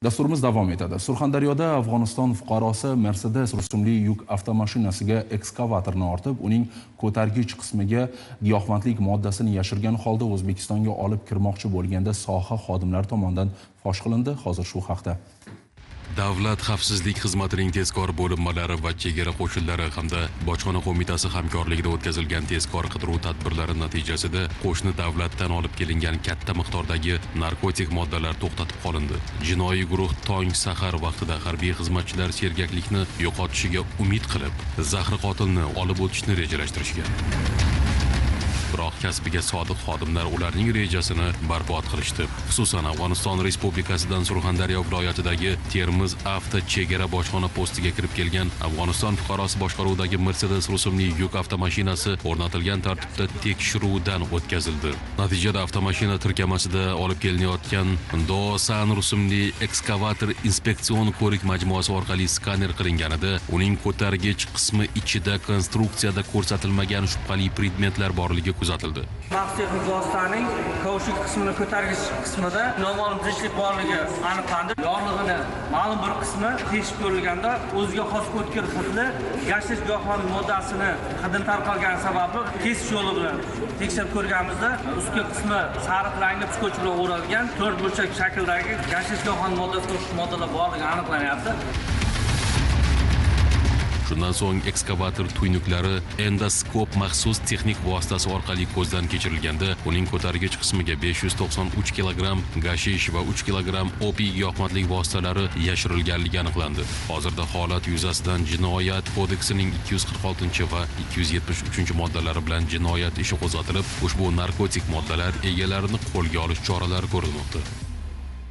Dasturimiz davom etadi. Surxondaryoda Afg'oniston fuqarosi Mercedes rusumli yuk avtomashinasiga ekskavatorni ortib, uning ko'targich qismiga giyohvandlik moddasini yashirgan holda O'zbekistonga olib kirmoqchi bo'lganda soha xodimlari tomonidan fosh qilindi. Hozir shu haqda. Davlat xavfsizlik xizmatining tezkor bo'linmalari va chegara qo'shinlari hamda Bojxona qo'mitasi hamkorligida o'tkazilgan tezkor qidiruv tadbirlari natijasida qo'shni davlatdan olib kelingan katta miqdordagi narkotik moddalar to'xtatib qolindi. Jinoiy guruh tong sahar vaqtida harbiy xizmatchilar sergaklikni yo'qotishiga umid qilib, zahri qotilni olib o'tishni rejalashtirishgan. Biroq kasbiga sodiq xodimlar ularning rejasini barbod qilishdi. Xususan, Afg'oniston Respublikasidan Surxondaryo viloyatidagi Termiz avto chegara bojxona postiga kirib kelgan Afg'oniston fuqarosi boshqaruvidagi Mercedes rusumli yuk avtomashinasi o'rnatilgan tartibda tekshiruvdan o'tkazildi. Natijada avtomashina tirkamasida olib kelinayotgan Doosan rusumli ekskavator inspeksion ko'rik majmuasi orqali skaner qilinganida uning ko'targich qismi ichida konstruksiyada ko'rsatilmagan shubhali predmetlar borligi kuzatildi. Maxsus texnik vositaning kauchuk qismini ko'targich qismida noma'lum zichlik borligi aniqlandi. Yorlig'ini ma'lum bir qismi tekshirib ko'rilganda o'ziga xos o'tkir hidli gashish giyohvand moddasini hidini tarqalgani sababli kesish yo'li bilan tekshirib ko'rganimizda ustki qismi sariq rangli skoch bilan o'ralgan to'rt burchak shakldagi gashish giyohvand moddasiga o'xshash moddalar borligi aniqlanyapti. Shundan so'ng ekskavator tuynuklari endoskop maxsus texnik vositasi orqali ko'zdan kechirilganda uning ko'targich qismiga 593 kilogramm gashish va 3 kilogramm opiy giyohvandlik vositalari yashirilganligi aniqlandi. Hozirda holat yuzasidan Jinoyat kodeksining 246 va 273 moddalari bilan jinoyat ishi qo'zg'atilib, ushbu narkotik moddalar egalarini qo'lga olish choralari ko'rilmoqda.